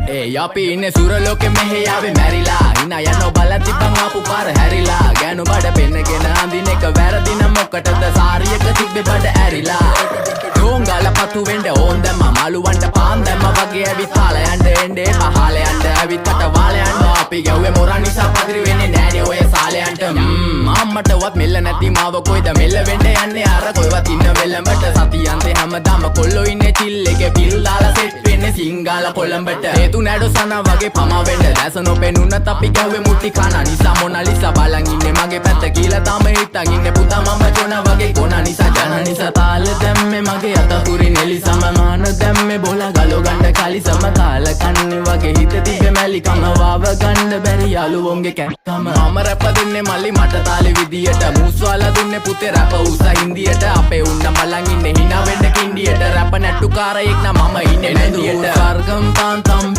ඒ අපි ඉන්නේ සුර ලෝකෙ, මෙහෙ ආවේ මැරිලා. හිනා යනෝ බලන් තිබ්බන් ආපු පාර හැරිලා. ගෑනු බඩ පෙන්නගෙන අඳින එක වැරදි නම් මොකටද සාරියක තිබ්බේ බඩ ඇරිලා? ඩෝංගාල පතු වෙන්න ඕන් දැම්මා, මාළුවන්ට පාන් දැම්මා වගේ ඇවිත් තාල යන්න එන්න එපා. හාල යන්න ඇවිත් කට වාල යන්න. අපි ගැව්වේ මොරා නිසා පදිරි වෙන්නේ නෑනේ ඔය සාලයන්ට. අම්මටවත් මෙල්ල නැති මාව කොයිද මෙල්ල වෙන්න යන්නේ? අර කොයිවත් ඉන්න වෙලඹට. සතියන්තේ හැමදාම කොල්ලෝ ඉන්නේ චිල් එකේ, පිල් දාලා සෙට් වෙන්නේ සිංගාල කොළඹට. හේතු නෑඩෝ සන වගේ පමා වෙන්න. දැස නොපෙනුනත් අපි ගැහුවේ මුට්ටි කන නිසා. මොනාලිසා බලන් ඉන්නේ මගේ පැත්ත කියලා තාම හිතන් ඉන්නේ පුතා මම ජොන වගේ කොන නිසා. ජන නිසා තාල දැම්මේ මගේ අත තුරින් එලිසම. මාන දැම්මේ බොලා ගලෝ ගන්න කලිසම. කාල කන්නේ වගේ හිත තිබ්බේ මැලිකම. වාව ගන්න බැරි යාළුවොන්ගේ කැක්කම. මම රැප දුන්නේ මල්ලි මට තාලෙ විදියට. මූස්වාලා දුන්නේ පුතේ රැප උස හින්දියට. අපේ උන්න බලන් ඉන්නේ හිනා වෙන්න කින්ඩියට. රැප නැට්ටුකාරයෙක් නම් මම ඉන්නේ නැන්දියට. සර්ගම් තාන් තම්.